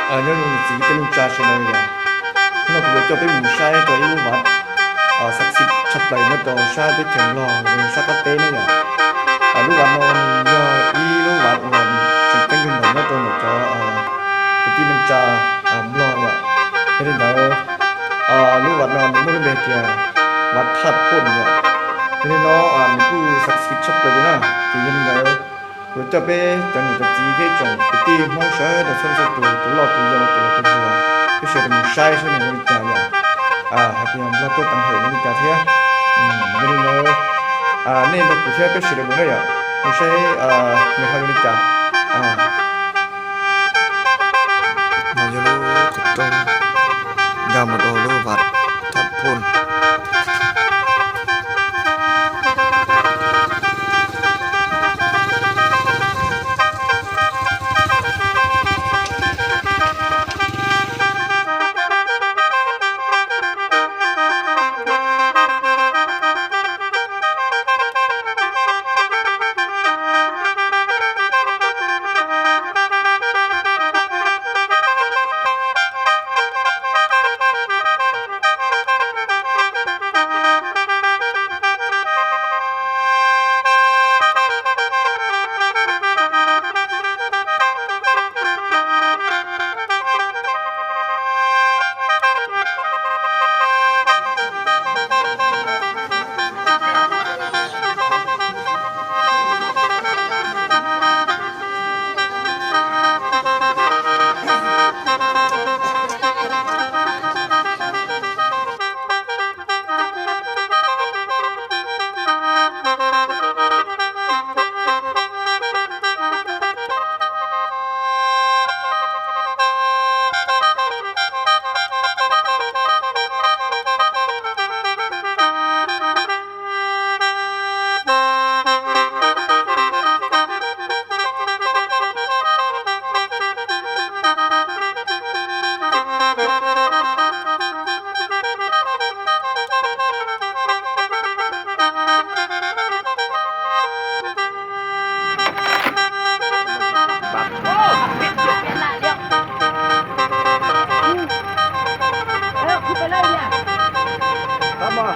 Nyob zoo niam txiv kwv tij neej tsa sawv daws yom, hnub no kuv yuav coj peb mus saib rau ib lub vaj xav xib tshaj plaws nyob rau sab teb chaws Nplog, sab qab teb na yom. Lub vaj no nws yog ib lub vaj uas tseem ceeb kawg nkaus nyob rau ntawm cov kwv tij neej tsa Nplog yom. Yog li ntawd, lub vaj no nws muaj lub npe tias vaj Thaj Phoj yom. Yog li no nws kuj xav xib tshaj plaws li na. Ces yog li ntawd, kuv yuav coj peb cov niam cov txiv thiab tsoom kwv tij Hmoob sawv daws txhua leej txhua tus, tus loj tus yau tus laus tus hluas, peb sawv daws mus saib saib nws zoo li cas yom. Hais tias Nplog tuaj teev hawm zoo li cas thiab. Yog li ntawd, nej nrog kuv thiab peb sawv daws mus na yom, mus saib nws ho zoo li cas. No yog lub qhov rooj nkag mus rau lub vaj Thaj Phoj.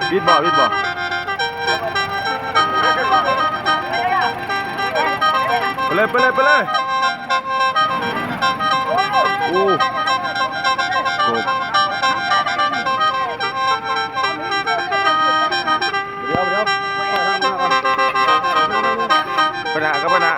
Vij npog, vij npog. Peb le, peb le, peb le. Peb na, koj peb na.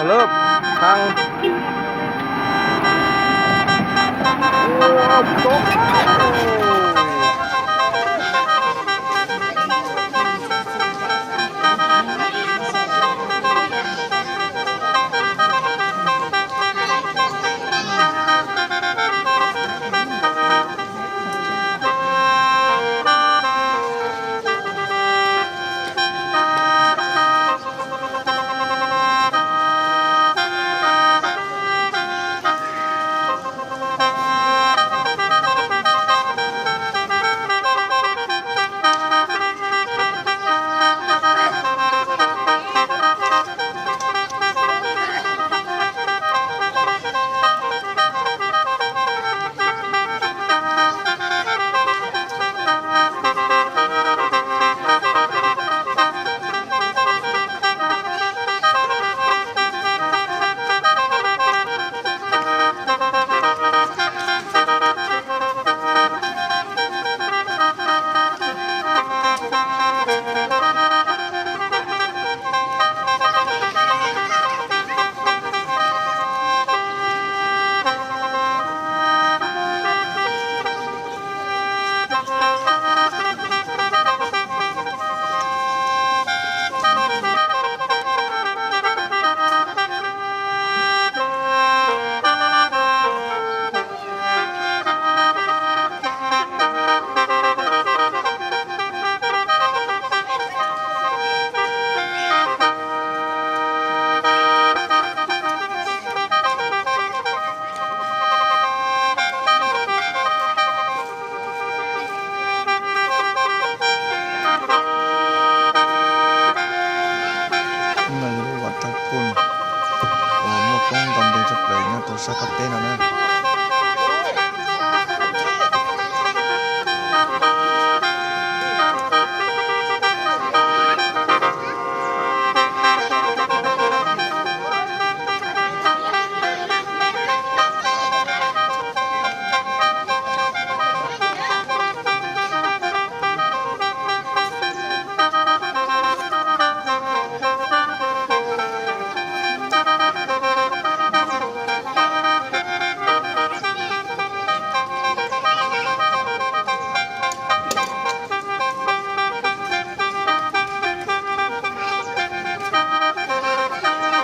Lub thaj sab qab teb no na.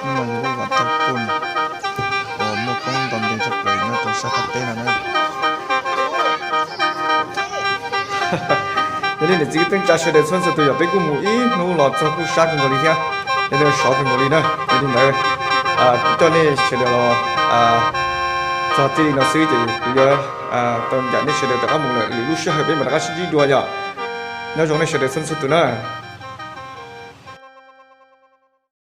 Hnub no yog lub vas thaj kub uas muaj koob nto ntev tshaj plaws nyob rau sab qab teb no na. Yog li niam txiv kwv tij neej tsa sawv daws txhua txhua tus, yog peb kuj mus ib hnub los txog kuj sab kawg nkaus li thiab, yog li sov kawg nkaus li na. Yog li ntawd, coj nej sawv daws los txog txij li no xwb ces kuv yuav tau ncaim nej sawv daws rov qab mus lawm, lwm lub sij hawm peb mam rov qab sib ntsib dua yom. Nyob zoo nej sawv daws txhua txhua tus na.